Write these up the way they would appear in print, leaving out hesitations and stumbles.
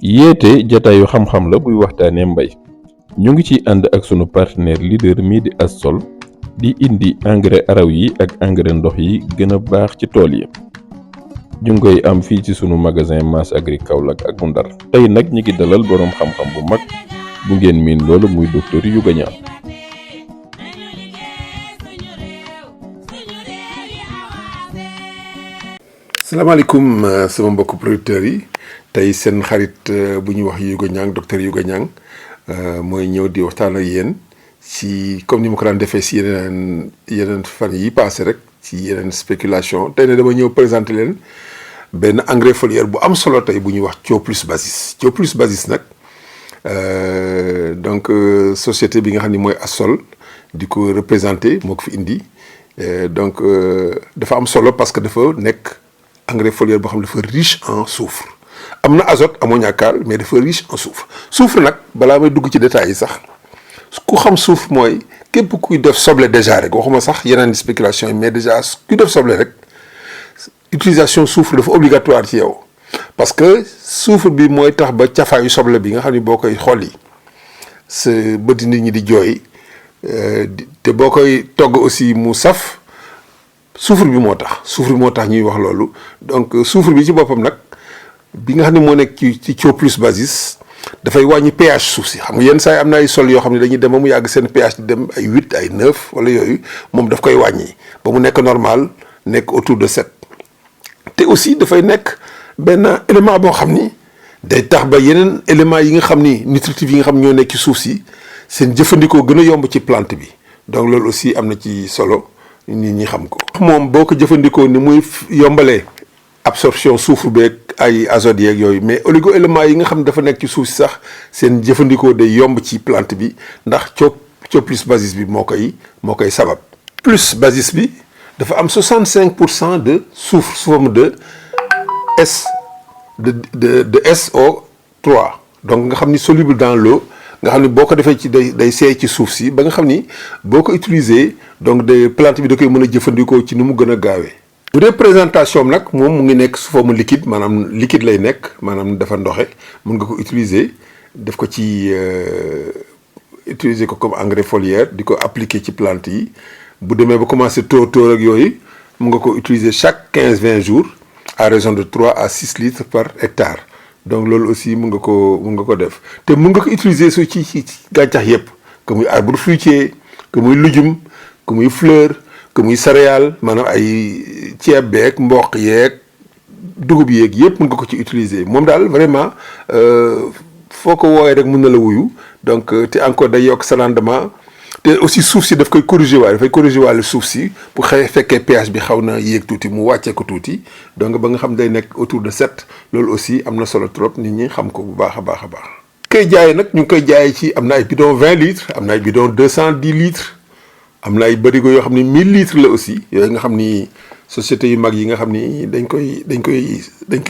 yéete jataayu xam-xam la buy waxtaanee mbay ñu ngi ci ànd ak sunu partenaire leader mii di Assol di indi engrais araw yi ak engrais ndox yi gën a baax ci tool yi ñu ngi koy am fii ci sunu magasin Mass Agri Kaolack ak bu Ndar tey nag ñi ngi dalal boroom xam-xam bu mag bu ngeen miin loolu muy docteur Youga Niang. salaamaaleykum sama mbokku producteurs yi tey seen xarit bu ñuy wax Youga Niang docteur Youga Niang mooy ñëw di waxtaan ak yéen ci comme ni ma ko daan defee si yeneen fan yi passé rek ci yeneen spéculation tey ne dama ñëw présenter leen benn engrais foliaire bu am solo tey bu ñuy wax Thioplus Basis. Thioplus Basis nag donc société bi nga xam ni mooy Assol di ko représenté moo ko fi indi donc dafa am solo parce que dafa nekk engrais foliaire boo xam ne dafa riche en soufre am na azote ammoniacal mais dafa riche en soufre. Soufre nag balaa may dugg ci détails yi sax ku xam soufre mooy képp kuy def soble déjà rek waxuma sax yeneen spéculation yi mais déjà kuy def soble rek utilisation soufre dafa obligatoire ci yow parce que soufre bi mooy tax ba cafaayu soble bi nga xam ne boo koy xolli sa bëti nit ñi di jooy te boo koy togg aussi mu saf soufre bi moo tax ñuy wax loolu. donc soufre bi ci boppam nag bi nga xam ne moo nekk ci Thioplus Basis dafay wàññi pH suuf si xam nga yenn saa yi am na ay sol yoo xam ne dañuy dem ba mu yàgg seen pH di dem ay 8 ay 9 wala yooyu moom daf koy wàññi ba mu nekk normal nekk autour de 7 te aussi dafay nekk benn élément boo xam ni day tax ba yeneen éléments yi nga xam ni nutritifs yi nga xam ñoo nekk ci suuf si seen jëfandikoo gën a yomb ci plante bi donc loolu aussi am na ci solo nit ñi xam ko. moom boo ko jëfandikoo ni muy yombalee absorption soufre beeg ay azote yeeg yooyu mais oligo éléments yi nga xam ne dafa nekk ci suuf si sax seen jëfandikoo day yomb ci plante bi ndax Thioplus Basis bi moo koy sabab. plus Basis bi dafa am 65% de soufre sous forme de SO3 donc nga xam ni soluble dans l'eau nga xam ni boo ko defee ci day seey ci suuf si ba nga xam ni boo ko utiliser donc de plante bi da koy mën a jëfandikoo ci ni mu gën a gaawee. bu dee présentation nag moom mu ngi nekk sous forme liquide maanaam liquide lay nekk maanaam dafa ndoxe mun nga ko utiliser def ko ci utiliser ko comme engrais foliaire di ko appliquer ci plante yi bu demee ba commencer tóor ak yooyu mun nga ko utiliser chaque 15-20 jours à raison de 3 à 6 litres par hectare donc loolu aussi mun nga ko def te mun nga ko utiliser su ci gàncax yépp que muy arbre fruitier que muy lujum que muy fleur que muy céréale maanaam ay ceeb beeg mboq yeeg dugub yeeg yépp mun nga ko ci utiliser moom daal vraiment foo ko woowee rek mun na la wuyu donc te encore day yokk sa rendement te aussi suuf si daf koy corriger waaye dafay corriger waale suuf si bu fekkee pH bi xaw na yéeg tuuti mu wàccee ko tuuti donc ba nga xam day nekk autour de 7 loolu aussi am na solo trop nit ñi xam ko bu baax a baax a baax. koy jaayee nag ñu ngi koy jaayee ci am na ay bidon 20 litres am na ay bidon 210 litres. am na ay bërigo yoo xam ni 1000 litres la aussi yooyu nga xam ni société yu mag yi nga xam ni dañ koy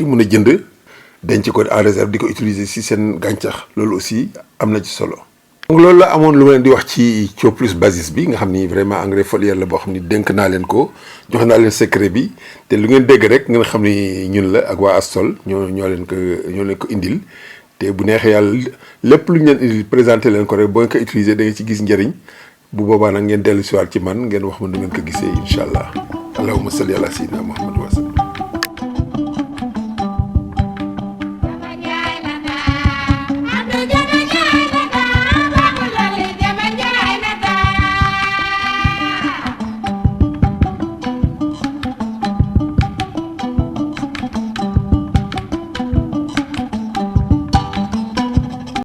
mën a jënd denc ko en réserve di ko utiliser ci seen gàncax loolu aussi am na ci solo. donc loolu la amoon lu ma leen di wax ci Thioplus Basis bi nga xam ni vraiment engrais foliaire la boo xam ni dénk naa leen ko jox naa leen secret bi te lu ngeen dégg rek ngeen xam ni ñun la ak waa Assol ñoo leen ko indil te bu neexee yàlla lépp lu ñu leen indil présenté leen ko rek boo ko utiliser da nga ci gis njëriñ. bu boobaa nag ngeen dellu si waat ci man ngeen wax ma nu ngeen ko gisee incha allah allahumma salli ala sayyidina Muhammad wa sallam